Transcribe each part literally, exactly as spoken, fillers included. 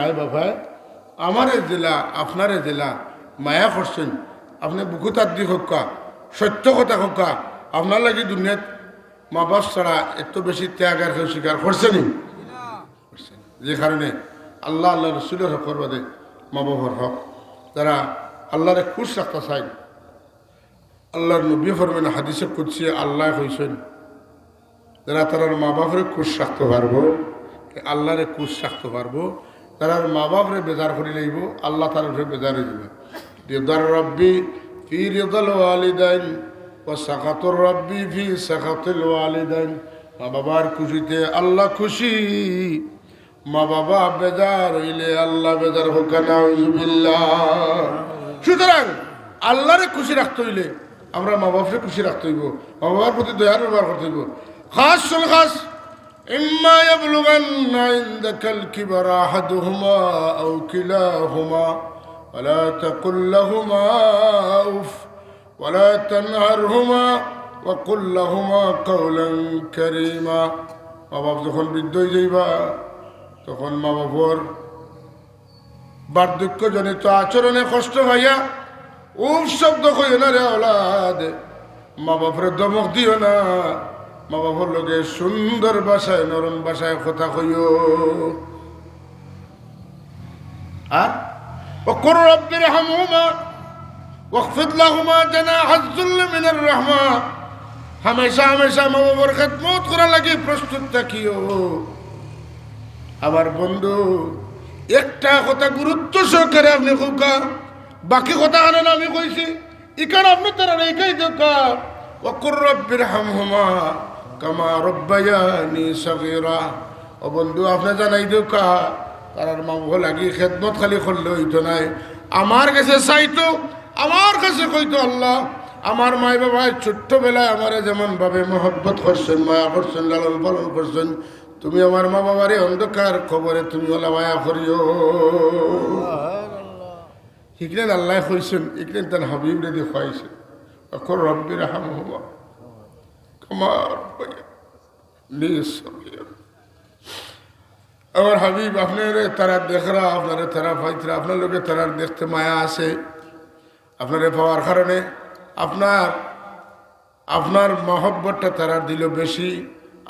আয় বাবায়, আমারে যেলা, আপনারে যেলা মায়া করছইন, আপনে বুকুত আত দি কউক্কা, সত্য কথা কউক্কা, আপনার লাগি দুনিয়াত মা বাপ ছাড়া এত বেশি ত্যাগ আর কেউ স্বীকার করছে নি? যে কারণে আল্লাহ, আল্লাহ রসুলর হকর বাদে মা বাবার হক, যারা আল্লাহরে খুশ রাখতা চাইন, আল্লাহর নবী ফরমাইন, হাদিসে কুদসি আল্লাহ কইছইন, যারা তারার মা বাপরে খুশ রাখতো পারবো, আল্লাহরে খুশ রাখতো পারবো, তারার মা বাপরে বেজার করি লইবো, আল্লাহ তার উপরে বেজার অই যাইবা। রিদার রব্বি ফি রিদাল ওয়ালিদাইন ওয়া সাখাতুর রব্বি ফি সাখাতিল ওয়ালিদাইন। মা বাবার খুশিতে আল্লাহ খুশি, মা বাবা বেজার অইলে আল্লাহ বেজার, কউক্কা নাউজুবিল্লাহ। সুতরাং আল্লাহরে খুশি রাখতে অইলে আমরা মা বাপরে খুশি রাখতে অইবো, মা বাবার প্রতি দয়ার ব্যবহার করতে অইবো। খাস সুল খাস, ইম্মা ইয়াবলুগান্না ইনদাকাল কিবারা আহাদুহুমা আও কিলাহুমা ফালা তাকুল লাহুমা উফ ওয়ালা তানহারহুমা ওয়া কুল লাহুমা কাওলান কারীমা। মা বাপ যখন বৃদ্ধ অই যাইবা, তখন মা বাপর বার্ধক্যজনিত আচরণে কষ্ট পাইয়া উফ শব্দ কইও না রে আওলাদ, মা বাপরে ধমক দিও না, মা বাপর লগে সুন্দর ভাষায়, নরম ভাষায় কথা কইও। আর ওয়া কুর রাব্বির হামহুমা ওয়াখফিদ লাহুমা জানাহাজ যুল্লি মিনার রাহমা। হামেশা হামেশা মা বাবার খেদমত করার লাগি প্রস্তুত থাকিও। আমার বন্ধু, একটা কথা গুরুত্ব সহকারে আপনে কউক্কা, বাকি কথা খান আমি কইছি, ইখান আপনে তারারে ইখান দেউক্কা, ওয়া কুর রাব্বির হামহুমা কামা রাব্বায়ানি সগীরা। ও বন্ধু, আপনে জানাই দেউক্কা, তারার মা বাবার লাগি খেদমত খালি করলে অইতো নায়, আমার গেছে চাইতো, আমার গেছে কইতো, আল্লাহ, আমার মাই বাবায় ছোট্টবেলায় আমারে যেমন ভাবে মহব্বত করছইন, মায়া করছইন, লালন পালন করছইন, তুমি আমার মা বাবারে অন্ধকার কবরে তুমি অলা মায়া করিও। হিকলেন আল্লায় কইছইন, হিকলেন তান হাবিবরে দেখাইছইন। ওয়া কুর রাব্বির হামহুমা কামা রাব্বায়ানি সগীরা। আমার হাবিব, আপনারে তারা দেখরা, আপনারে তারা পাইতরা, আপনার লগে তারার দেখতে মায়া আছে। আপনারে পাওয়ার কারণে আপনার, আপনার মহব্বতটা তারার দিলো বেশি।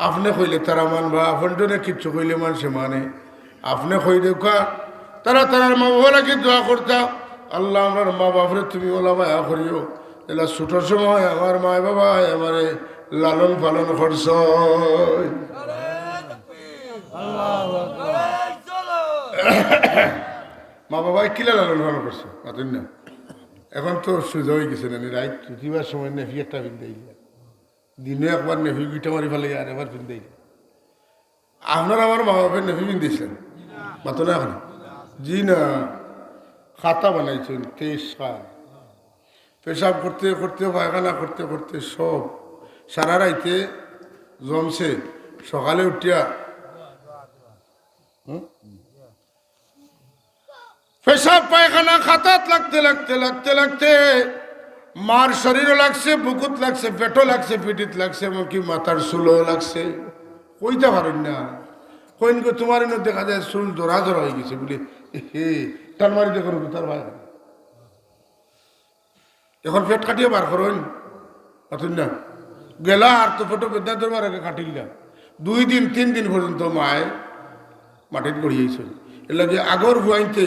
আপনে কইলে তারা মানবা, আপনজনে কিচ্ছু কইলে মানষে মানে। আপনে কই দেউক্কা, তারা তারার মা বাবার লাগি দোয়া করতা, আল্লাহ, আমরার মা বাপরে তুমি অলা মায়া করিও, যেলা ছোট সময় আমার মা বাবায় আমারে লালন পালন করছইন। মা বাবায় কিলা লালন পালন করছইন, মাতইন না। এখন তো সুজা অই গেছে না নি, রাইত হুতিবার সময় নেফি একটা পিন্দাইলা, দিনো একবার নেফি গুটা মারি ফালাই আর একবার পিন্দাইলা। আপনার আমার মা বাপে নেফি পিন্দাইছইন? মাতো না এখন? জি না। খাতা বানাইছইন তেইশ খান। পেশাব করতে করতে, পায়খানা করতে করতে সব সারা রাইতে জমছে। সকালে উঠিয়া, হুম? পেশাব পায়খানা খাতাত লাগতে লাগতে লাগতে লাগতে মার শরীরও লাগছে, বুকুত লাগছে, পেটও লাগছে, পিঠিত লাগছে, এমনকি মাথার চুলও লাগছে। কইতা পারইন না। কইন গো, তুমার ইনো দেখা যায় চুল জরা জরা অই গেছে বুলে, হে, টান মারি দেখইন গো, তার ভাই। এখন পেট কাটিয়া বার করইন, মাতইন না। গেলা আর তো পেটো বেদনা ধরবার আগে কাটিলা। দুই দিন, তিন দিন পর্যন্ত মায় মাটিত গড়িয়াইছইন। এর লাগি আগর ফুয়াইন্তে,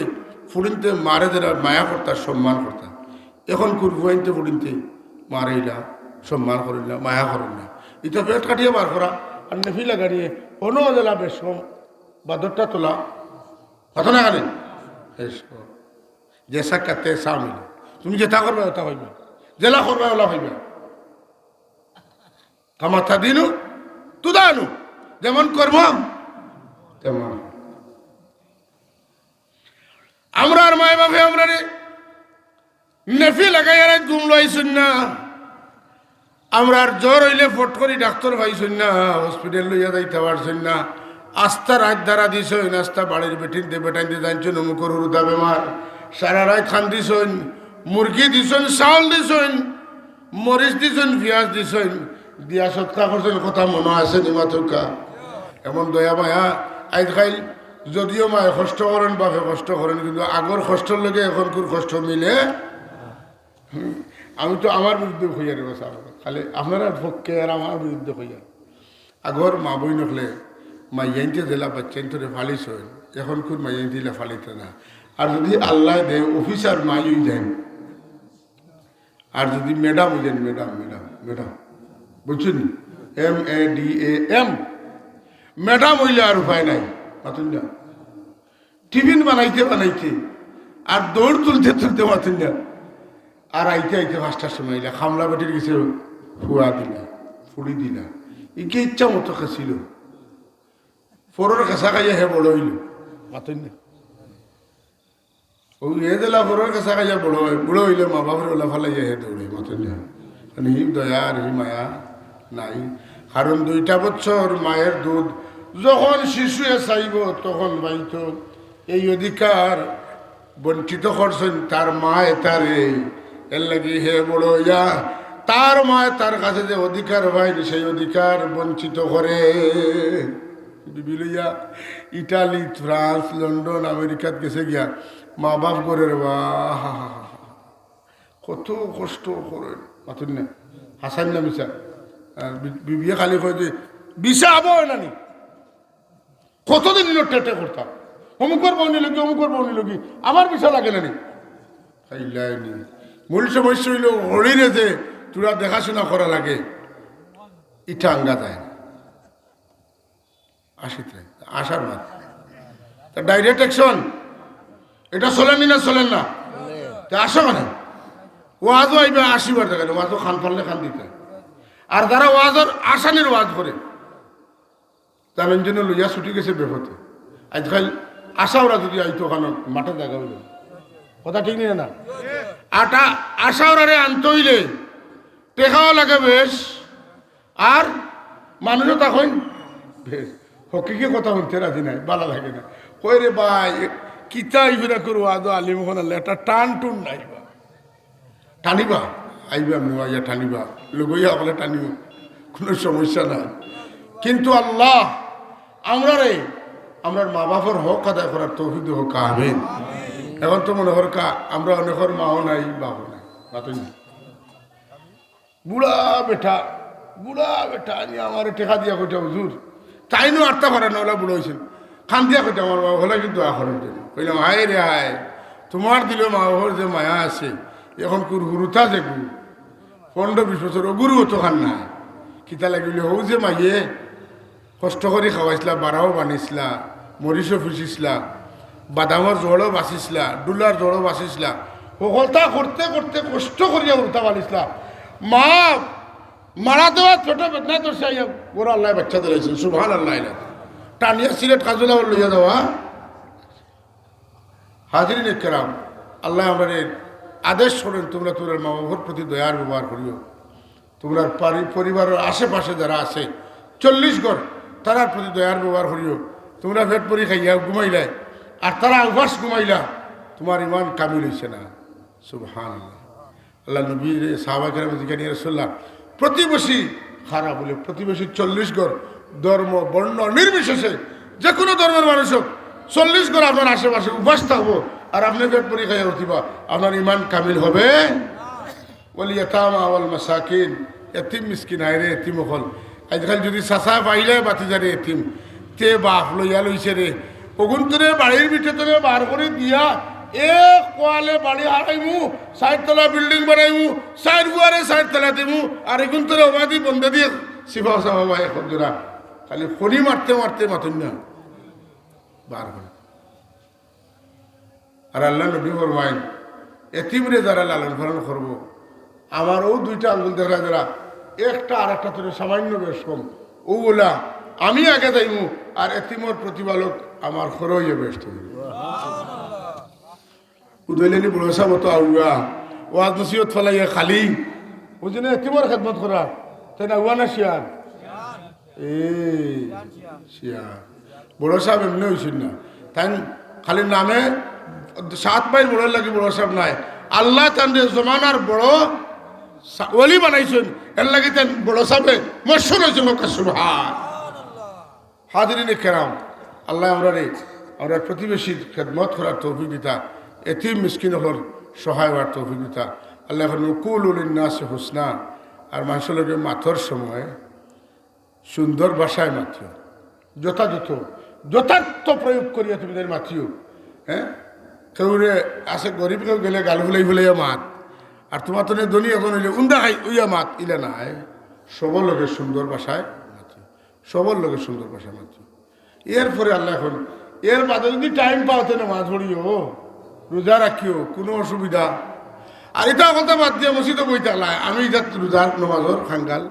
ফুড়িন্তে মারে যেরা মায়া করতা, সম্মান করতা। এখনকুর ফুয়াইন্তে, ফুড়িন্তে মারে ইলা সম্মান করইন না, মায়া করইন না। ইতা পেট কাটিয়া বার করা, আর নেফি লাগানিয়ে, কোনো অদেলা বেশকম, বাদরটা তোলা, কথা না কানে? বেশকম। জেসা কাতে সামিল। তুমি যেতা করবায়, অতা অইবা। যেলা করবায়, অলা অইবা। কামা তাদিনু তুদানু। যেমন করবাম, তেমন। আমরার মায় বাপে আমরারে নেফি লাগাইয়া রাইত ঘুম লইছইন না। আমরার জ্বর অইলে ফট করি ডাক্তর পাইছইন না, হসপিটাল লইয়া যাইতা পারছইন না। আস্তা রাইত ধারা দিছইন, আস্তা বাড়ির বেটিন্তে বেটাইন্তে জানছইন অমুকর হুরুতা বেমার। সারা রাইত কান্দিছইন, মুরগি দিছইন, চাউল দিছইন, মরিচ দিছইন, পিয়াজ দিছইন, দিয়া সৎকা করছইন, কথা মনো আছে নি মাতউক্কা? এমন দয়া মায়া আইজ কাইল যদিও মায়ে কষ্ট করেন, বাপে কষ্ট করেন, কিন্তু আগর কষ্টর লগে এখনকুর কষ্ট মিলে। হুম, আমি তো আমার বিরুদ্ধে কইয়ার রে বাবা, খালি আপনারার পক্ষে আর আমার বিরুদ্ধে কইয়ার। আগর মা বইন অকলে মাইয়াইন্তে যেলা বাচ্চাইন্তরে ফালিছইন, এখনকুর মাইয়াইন্তে ইলা ফালিতা না। আর যদি আল্লায় দেয়, অফিসার মাই অই যাইন। আর যদি ম্যাডাম অই যাইন, ম্যাডাম, ম্যাডাম, ম্যাডাম, বুঝছইন? M A D A M, madam অইলে আর উপায় নাই। মাতইন না? টিফিন বানাইতে বানাইতে আর দৌড় তুলতে তুলতে, মাতইন না? আর আইতে আইতে পাঁচটার সময় আইলা, কামলা বেটির গেছে ফুয়া দিলা, ফুড়ি দিলা। ইকে ইচ্ছা মতো খেছিল। ফরর খেসা খাইয়া হে বড় অইল। মাতইন না? অউ এ যেলা ফরর খেসা খাইয়া বড় অয়, বুড়া অইলে মা বাপরে অলা ফালাইয়া হে দৌড়ে। মাতইন না? মানে হি দয়া আর হি মায়া নাই। কারণ দুইটা বছর মায়ের দুধ যখন শিশুয়ে চাইব, তখন পাইত। এই অধিকার বঞ্চিত করছইন তার মায়ে তারে। এর লাগি হে বড় অইয়া তার মায়ে তার কাছে যে অধিকার পাইন, সেই অধিকার বঞ্চিত করে। বিবি লইয়া ইটালি, ফ্রান্স, লন্ডন, আমেরিকাত গেছে গিয়া, মা বাপ ঘরে রে বা, কত কষ্ট করে। মাতইন না? হাছাইন না মিছা? আর বি-, বিবিয়ে খালি কয় যে, "ভিসা আবো না নি?" কতদিন ইনো টেটে করতাম, অমুকর বউনি লগি, অমুকর বউনি লগি, আমার ভিসা লাগে না নি? খাইলাই নি। মূল সমস্যা অইল, হরিণে যে তোরা দেখাশোনা করা লাগে, ইটা আঙ্গা যায় না। আসিত নাই, আসার মাত। তা ডাইরেক্ট অ্যাকশন, এটা চলেন নি না চলেন না? তা আসা মানে, ওয়াজও আইবা আশিবার জাগাত, ওয়াজও খান পারলে খান দিতা। আর যারা ওয়াজর আসানির ওয়াজ করে, জানইন যেন লইয়া ছুটি গেছে বেপথে। আজকাল আশাওরা যদি আইতো, ওখানো মাঠে জাগা অইল। কথা ঠিক নি না? আটা আশাওরারে আনতে অইলে টেকাও লাগে বেশ, আর মানুষও তখন বেশ। হকিকে কথা হুনতে রাজি নাই, বালা লাগে না। কই রে ভাই, কিতা ইফিরা করবো, আদৌ আলিম ওখানে একটা টান টুন নাই বা। টানিবা, আইবা, আমি আইয়া টানিবা, লগইয়া অকলে টানিও, কোনো সমস্যা নাই। কিন্তু আল্লাহ আমরারে, আমরার মা বাপর হক আদায় করার তৌফিক দেও, আমিন। এখন তো মনে কর কা-, আমরা অনেকর মাও নাই, বাপও নাই, মাতইন না? বুড়া বেটা, বুড়া বেটা, আনি আমারে টেকা দিয়া কইতা, "হুজুর, তাইনও আটতা পারে না, ওলা বুড়া অইছইন।" কান্দিয়া কইতা, "আমার বাবা হলে কিন্তু দোয়া করেন।" কইলাম, "হায় রে হায়, তোমার দিলে মা বাবার যে মায়া আছে, এখন কুর হুরুতা যে গু, পনেরো বিশ বছর অগুরু অত খান নাই।" কিতা লাগিলে, হউ যে মাইয়ে কষ্ট করি খাওয়াইছলা, বারাও বানিছলা, মরিচও পিছিছলা, বাদামর জড়ও বাছিছলা, ডুলার জড়ও বাছিছলা, হকলতা করতে করতে কষ্ট করিয়া হুরুতা বানিছলা। মা মারা দেওয়া ছোট বেদনা তো সে আইয়া বড় আল্লাহ বাচ্চা দিলাইছেন, সুবহানাল্লাহ। টানিয়া সিলেট কাজুলা লইয়া যাওয়া। হাজিরিন একরাম, আল্লাহ আমরারে আদেশ করেন, তোমরা তোমার মা বাবার প্রতি দয়ার ব্যবহার করিও। তোমরা পারি-, পরিবারের আশেপাশে যারা আছে, চল্লিশ ঘর, তারার প্রতি দয়ার ব্যবহার করিও। তোমরা পেট ভরি খাইয়া ঘুমাইলায়, আর তারা উপাস ঘুমাইলা, তোমার ইমান কামিল অইছে না। সুবহানাল্লাহ। আল্লাহ নবীর সাহাবা কেরাম জিজ্ঞাসা, "ইয়া রাসূলুল্লাহ, প্রতিবেশী খারাপ?" বলে, "প্রতিবেশী চল্লিশ ঘর, ধর্ম, বর্ণ নির্বিশেষে, যে কোনো ধর্মের মানুষ হোক, চল্লিশ ঘর আপনার আশেপাশে উপাস থাকবো, আর আপনি পেট ভরি খাইয়া উঠিবা, আপনার ইমান কামিল হবে?" ওয়াল ইয়াতামা ওয়াল মাসাকিন, এতিম মিসকিন, হায় রে এতিম অকল। আজকাল যদি চাচা পাইলে ভাতিজারে এতিম, তে বাপ লইয়া লইছে রে। অগুন্তরে বাড়ির ভিতরে বার করি দিয়া এক কোয়ালে বাড়ি হারাইমু, চাইর তলা বিল্ডিং বানাইমু, চাইর দুয়ারে চাইর তলা দিমু, আর এগুন্তরে ওবাদি বন্দে দিয়ে সিফা সাফা ভাই এখন জোড়া। খালি খনি মারতে মারতে মাতইন না, বার করে। আর আল্লাহ নবী ফরমাইন, এতিমরে যারা লালন পালন করবো, আমার অউ দুইটা আঙ্গুল দেখা যারা, একটা আর একটা তুলে সামান্য বেশ কম, অউ ওলা আমি আগে যাইমু, আর এতিমর প্রতিপালক আমার খরচ বেশ তুমি। উদয়লেনি বড় সাহেব তো আউয়া, ওয়াজ নসিহত ফালাইয়া খালি, ওই জন্য এতিমর খেদমত করা, তাই না? ওয়া না শিয়ার? এ, শিয়ার। বড় সাহেব এমনি অইছইন না। তাইন খালি নামে সাত মাইল বড় লাগি বড় সাহেব নায়। আল্লাহ তানরে জমানার বড় সা-, ওলি বানাইছইন। এর লাগি তাইন বড় সাহেবে মশহুর অইছইন, কউক্কা সুবহান। হাজিরিন কেরাম, আল্লাহ আমরারে আমরার প্রতিবেশীর খেদমত করার তৌফিক দিতা, এতিম মিসকিন অকলর সহায় অওয়ার তৌফিক দিতা। আল্লায় কইন, "ওয়াকুলু লিন্নাসি হুসনা", আর মানষর লগে মাতর সময় সুন্দর ভাষায় মাতিও, যথাযথ, যথার্থ প্রয়োগ করিয়া তুমি তাইন মাতিও। হ্যাঁ, কেউরে আছে গরিব, কেউ গেলে গাল ফুলাই ফুলাইয়া মাত, আর তুমার তনে ধনী অকল অইলে উন্দা খাই অইয়া মাত, ইলা নায়। সবর লগে সুন্দর ভাষায় মাতিও, সবর লগে সুন্দর ভাষায় মাতিও। এরপরে আল্লায় কইন, এর বাদে যদি টাইম পাও তে নমাজ পড়িও, রোজা রাখিও, কুনু অসুবিধা। আর ইতা কথা বাদ দিয়া মসজিদো বই থাকলায়, আমি ইতা রোজার নমাজর খাঙ্গাল